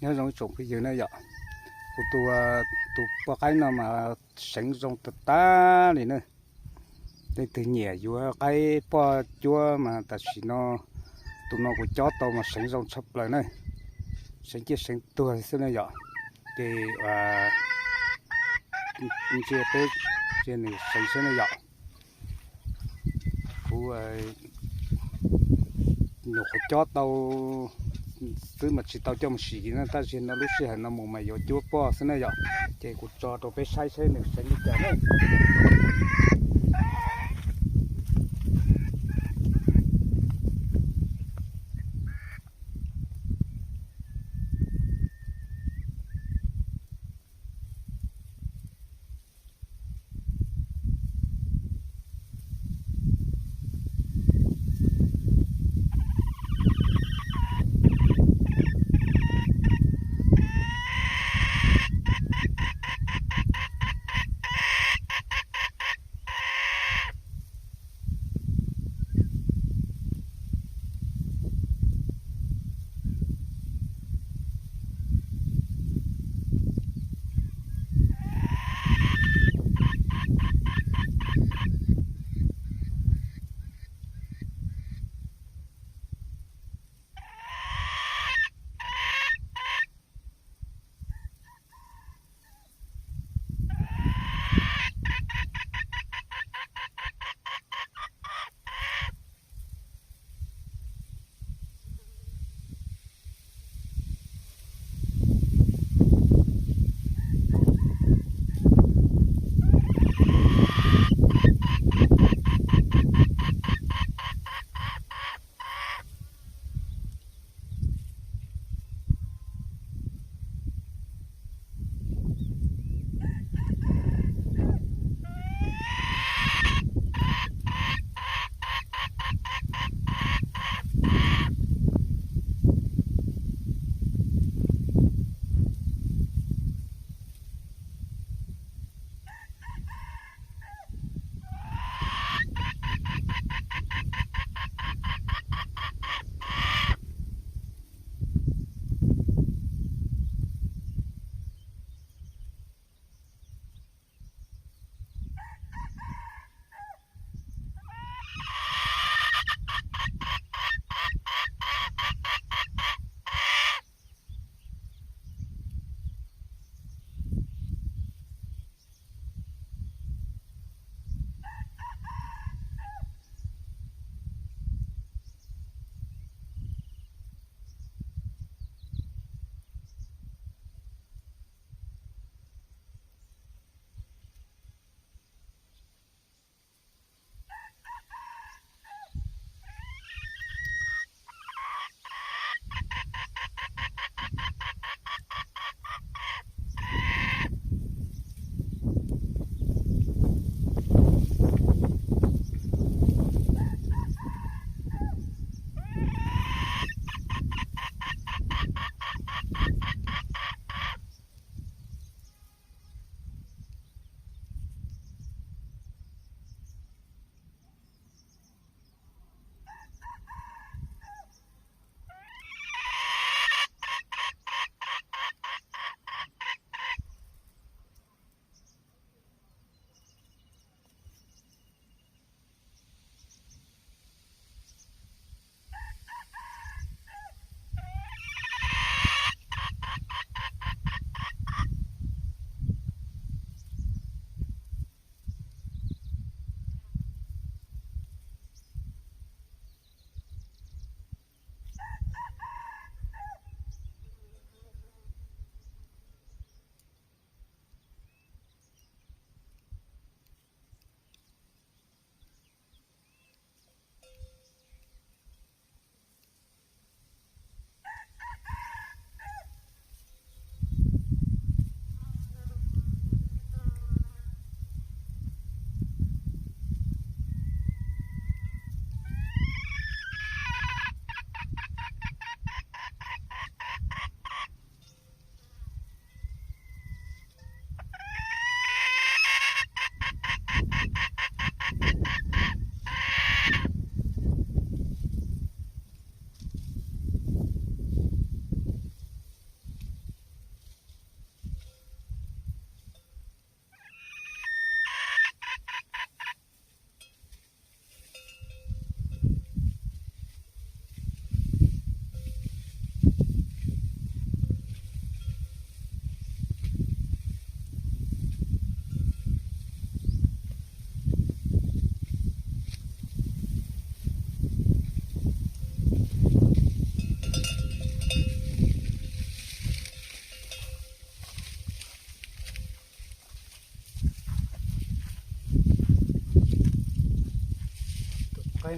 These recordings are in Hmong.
Nyob zoo ib tsoom phooj ywg na yom, kuv tus, tus poj qaib no mas seev zoo tag tag li na. Leej twg nyiam yuav qaib poj cuab mas tam sim no tus no kuv cob tau mas seev zoo tshaj plaws na, seev ciaj seev tuag xwb na yom. Ces ntsia peb, ntsia nws seev xwb na yom. Kuv nyuam qhuav cob tau xwb mas tsis tau coj mus sim na, tab sis no lub sij hawm no mus mas yuav cuab poj xwb na yom. Ces kuv tso rau peb saib saib nws seev li cas na.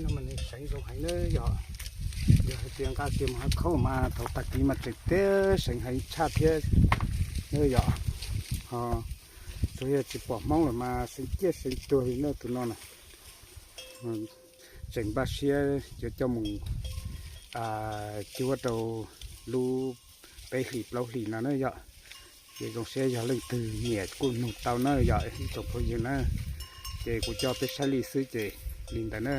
No mas nws seev zoo heev na yom. Yog hais tias nqa kiag mus hauv khaub mas thaum tag kis mas tseem tiag seev heev tshaj thiab na yom. Ho tsuas yog tsis pom Hmoob lawm mas seev ciaj seev tuag li na tus no na. Tseem npaj siab yuav coj mus cuab rau lub peb hlis plaub hlis no na yom. Ces zoo siab yog leej twg nyiam kuj nug tau na yom ib tsoom phooj ywg na. Ces kuv coj peb saib li xwb ces li ntawd na.